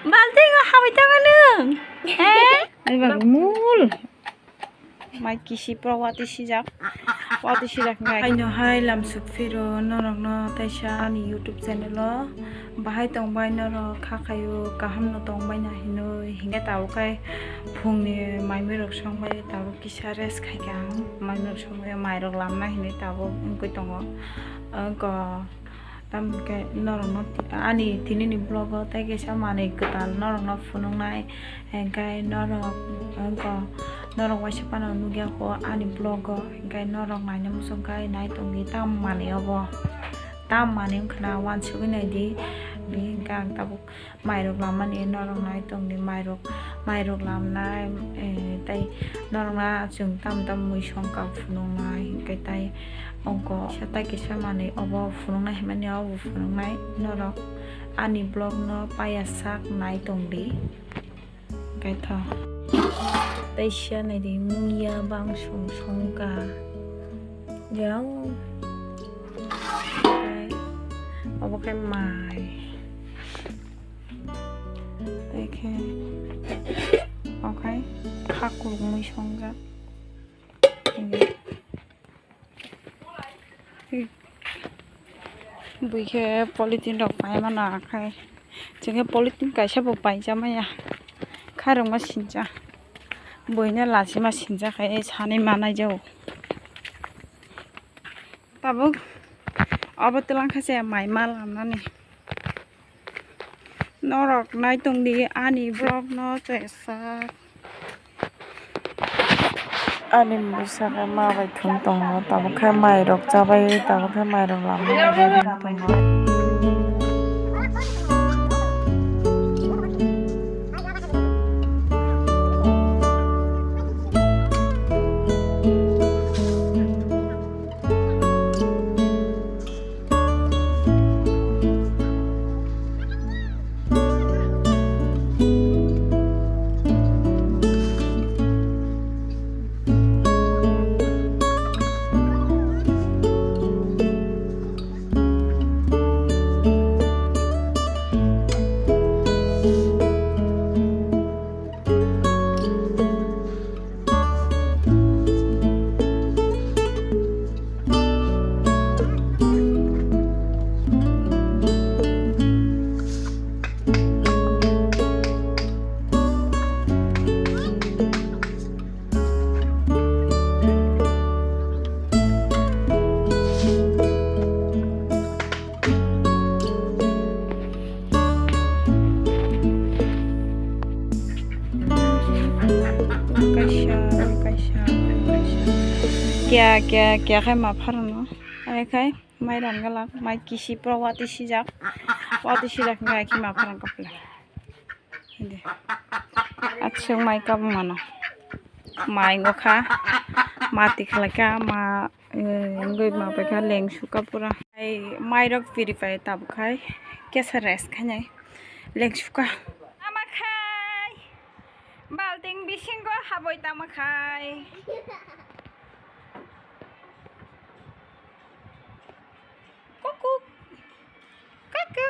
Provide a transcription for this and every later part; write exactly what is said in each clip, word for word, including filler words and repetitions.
Balting o habai tongo nwng? Eh? Ai ba mul. Mai kisi pro wati sijak. Wati sijak ngai. Aino hai lam suk phiro norokno taisa ani YouTube channel o bahai tongbai norok kha khaio kaham no tongbai na hinui hinga tabuk khai phungni mai mui rok songbai tabuk kisa rest khaika ang mai mui rok songbai mai rok lamna hinui tabuk wngwi tongo. Wngkha. Tamo khe norokno ani tinini vlog o tei kaisa manwi kwtal norokno phunuknai, hwnkhe norok, wngkha, norok waisa phano nukya kho ani vlog o, hwnkhe norok naina muchung khe nai tongdi tamo manwi obo, tamo manwi wngkha na uansugwi naidi, hwnkhe ang tabuk. Mairok lamani norok nai tongdi, mairok, mairok lamnai, eh, tei norokna chwng tamo tamo mui songkha phunuknai, hinkhe tei ongkha kisa tei kisa manwi obo phunuknai hinmani obo phunuknai norok ani vlog no paiya sak nai tongdi. Kaitho tei siya naidi muiya bangsong songkha yang obo khe mai. Tei khe, okhai, kha kurumwi songjak. Bui khe polythene rok pai mano, akhai chwng khe polythene kaisa bo paija maya. Kharokma sincha, buino lachima sincha khai sanwi manai jao. Tabuk obo twlang khe se mai ma lamnani. Norok nai tongdi ani vlog no chesa. Ani bwsa khe ma bai thum tongo, tabuk khe mairok chabai, tabuk khe mairok lamwi tongo. Kaisa, kaisa, kaisa. Kya, kya, kya khai ma pharano? Ai khai, mai ran galak, mai kisi pro wati sijak. Wati sijak ngai khi ma pharang kapla. Hindi. Aksung mai kap mano. Mai ngokha, mati khlaika, ma Eh, wngwi ma pai kha lengsu ka pura. Ai, mairok piri pai tabuk khai kesa rest khainai lengsu ka. Tama khai balting bisingo haboi tama khai. Kukuk. Kaka.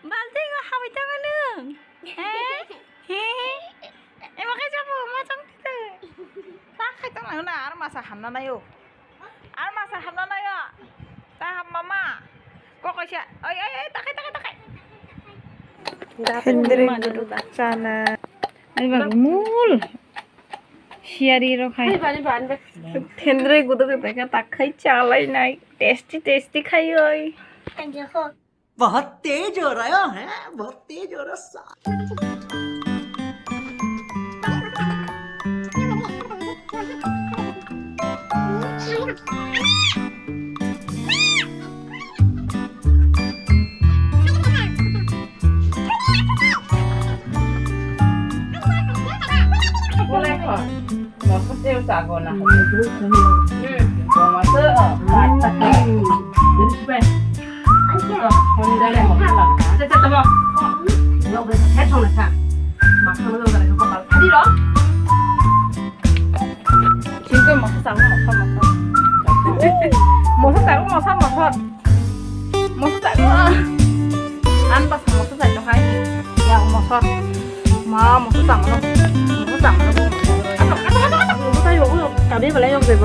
Balting o haboi tongo nwng? He? He? Emo khe jabo, ma chong tite. Ta khai tong lang na, ar masa hamna nayo. Ar masa hamna nayo. Ta ham mama. Ko kaisa. Oi, oi, oi, takai, takai, takai. Hendreng guduk chana. Ai ba mul. Siyari rok hai. Thendreng guduk hai ta khai chalai nai. Tasty, tasty khai oi. बहुत तेज हो रहा है, बहुत तेज हो रहा है। Boleh kok. Moso teo chago na. Hmm, moso, oh, pat, pat. Honjale moso la. Tete tamo. Yo bre, he thong na sa. Ma thong lo ga ko pal. Adi ro. Chingko moso chago, moso, moso. Moso chago, moso, moso. Moso chago. An pa sa. Moso sai to hai. Ya moso. Ma moso samano. Moso samano. Ato ato ato ato. Moso sai yo. Kabe belai yok de.